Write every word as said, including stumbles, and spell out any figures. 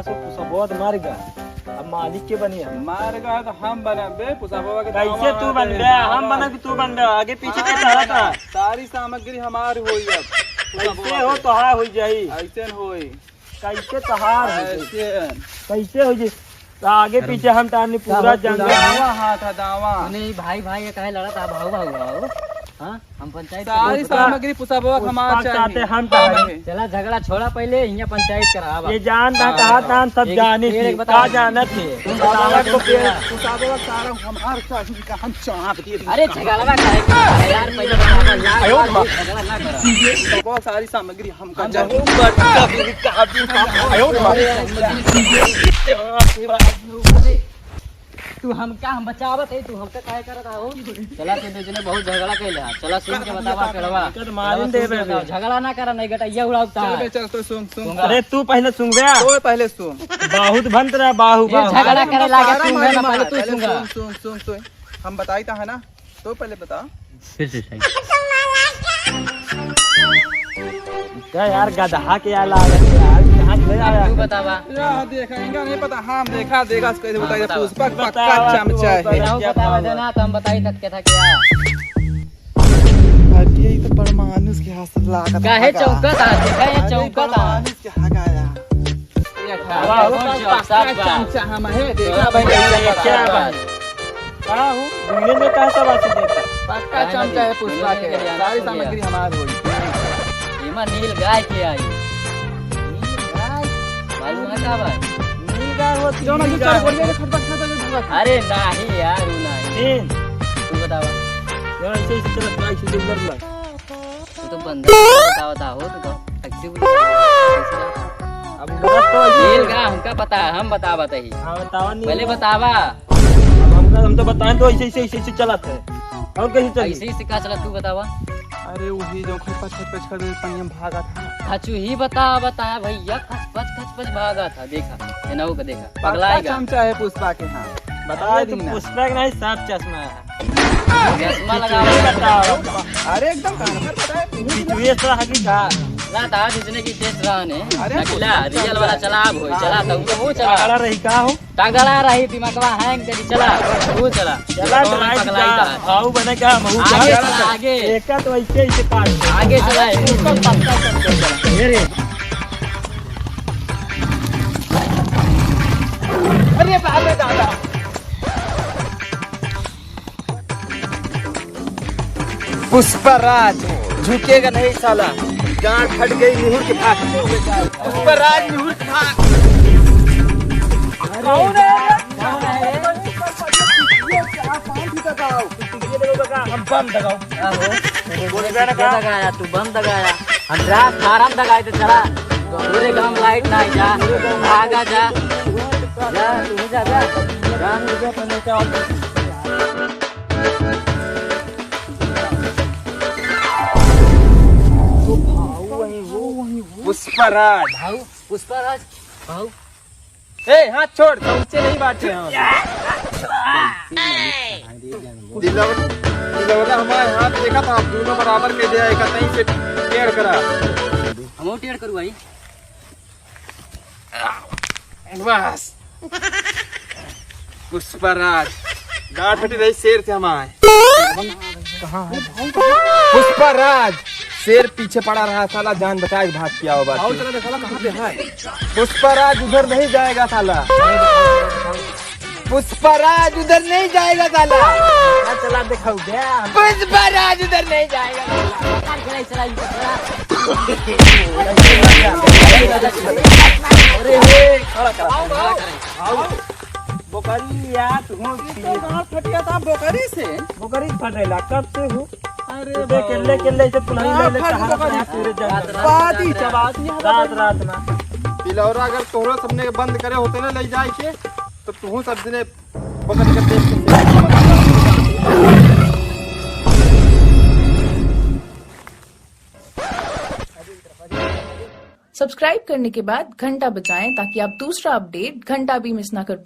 तो पुसबवा तो मार गा, अब मालिक के बनिया? मार गा तो हम बनबे, पुसबवा के कैसे दावा तू दे बनबे? दावा। हम बनब कि तू बनबे? आगे पीछे के सारा था। सारी सामग्री हमार होई अब। कैसे हो तोहार हो जाई? ऐसे न होई। कैसे तोहार हो जाई? ऐसे। कैसे हो जाई? तो आगे पीछे हम टारनी पूरा जंगल। दावा हाथ है, दावा। नहीं भाई, भाई, ये काहे लड़त है? भाऊ, भाऊ, भाऊ। हाँ? हम पंचायत सारी सामग्री पुसबवा के हमार चाही। हम चाहते हम। चला, झगड़ा छोड़ा, पहले हियाँ पंचायत करावा। ये जान था, कहा था, हम सब जाने थे। का जानत थे? पुसबवा को पेड़, पुसबवा सारा हमार चाही, का हम चाप दिए। अरे, झगड़ा ना करे, यार, पहले बतावा, यार, आयो माँ। झगड़ा ना करा। बहुत सारी सामग्री हमका चाही। आयो माँ। तू हमका हम बचावत है, तू हमका काहे करत हो? चला, तू दू जने बहुत झगड़ा कैले हा। चला, सुन के बतावा, पेड़वा। कर मारिन देबे बे। झगड़ा ना करा, नहीं गटैया उड़ावता चल बे, है। चल, तो सुन, सुन। अरे, तू पहले सुन बे। तो पहले सुन। बहुत भंत रहा, बाहु, ये बाहु। झगड़ा करे लागे, सारा सुन बे ना, मालूम है। पहले तू पहले सुन बे। सुन, सुन, सुन, सुन। हम बताई ता है ना, तो पहले बता। फिर से सही। क्या यार, गदहा के यार लागत है यार, कहाँ से आया? तू बतावा। यार, देखा, इनका नहीं पता, हम देखा, देखा, कैसे हाँ, बताइए, बतावा। पुष्पा पक्का बतावा, चमचा है। बतावा, बतावा देना, तो हम बताई तक के था क्या? अरे, ये तो परमाणु के हाथ से लागत काहे है का? चौंकत आ? देखा, ये अरे, चौंकत आ। परमाणु के हा गया। देखा, वाह, बहुत वाह, चौंकत वाह, बा। चमचा हम है, देखा भाई, देखा, देखा, देखा। का हो? दुनिया में का सब आसे देखा? पक्का चमचा है पुष्पा के। सारी सामग्री हमार होई। एमा नील गाय के आई। नील गाय? मालूम है का बा? नील गाय होती, जो ना नील गाय। अरे नाही यार, वो नाही। तीन। तू बतावा। जो ऐसे, ऐसे चलत गाय से गुजर ला। तू तो बंदर बतावत हो, तू तो ऐसे बोल। अब गलत तो ऐसे नील गाय हमका पता है, हम बतावत ही। हाँ, बतावा नील गाय। पहले बतावा। अब हमका, हम तो बताएं तो ऐसे, ऐसे, ऐसे, ऐसे चलत है। और कैसे चली? ऐसे ही सिक्का चला, तू बतावा। अरे वही जो खचपच, खचपच कर पानी में भागा था। खचू ही बता, बता भैया, खचपच, खचपच भागा था। देखा, एनहू का देखा, पगला पगलाएगा। चमचा है पुष्पा के, हाँ। बता अरे दी तो ना। पुष्पा के नहीं, साफ चश्मा है। चश्मा लगा हुआ है। बताओ। अरे एकदम कान पर पता है, तू ही ये तो हकीकत। ना था, जिसने की टेस्ट रहा ने। अरे नकला, पुष्पा रियल वाला चमचा है। चला, अब होई, हाँ। चला, तो वो चला। काला रही का हो? तगड़ा रही, दिमागवा हैंग करी, चला, तू चला। चला, कौन drive पगलाई जा, था? हाउ बने का, महू आगे जा। चला, आगे। एका तो ऐसे, ऐसे काट। आगे चला, आगे। ऊपर पक्का चल, चल, चल। ये रे। अरे बाप रे दादा। पुष्पराज झुकेगा नहीं साला, गांड फट गई निहुर के भाग। पुष्पराज निहुर के भाग। कौन है? कौन है? हम बम दगाओ। बोले बे ना का? दगाया, तू बम दगाया। हम transformer दगाए तो चला। पूरे गांव लाइट ना जा। भागा जा। जा, तू जा, जा। जा। पुष्पराज। भाऊ, पुष्पराज, भाऊ। ए, हाथ छोड़, पहुंचे नहीं बाटे हम। दिलव-, दिलवरा हमारे हाथ देखा था, आप दोनों बराबर के दिया, एक कहीं से टेढ़ करा। हम टेढ़ करू भाई। बस। पुष्पराज। गांड फटी रही शेर से हमारे। कहाँ है? पुष्पराज। शेर पीछे पड़ा रहा साला, जान बचा के भाग के आओ बात। आओ चला दे साला, कहाँ पे है? पुष्पराज उधर नहीं जाएगा साला। पुष्पराज उधर नहीं जाएगा साला। चला दिखाओ गया। पुष्पराज उधर नहीं जाएगा साला। अरे हे, खड़ा करा, खड़ा करा। आओ। बोकरी यार, तू ई तो गांड फटिया था बोकरी से। बोकरी फटेला, कब से हो? अरे तू देख, बाबा। केले, केले से पुलाई ले ले, कहाँ से बोकरी? पूरे जंगल। बात ही चबात नहीं है। रात, रात ना। दिलौरा अगर तोहरो सबने के बंद करे होते ना ले जाए के, तो तू सब दिने बोकरी का देख के Subscribe करने के बाद घंटा बजाएं ताकि आप दूसरा update घंटा भी miss ना कर पाएं।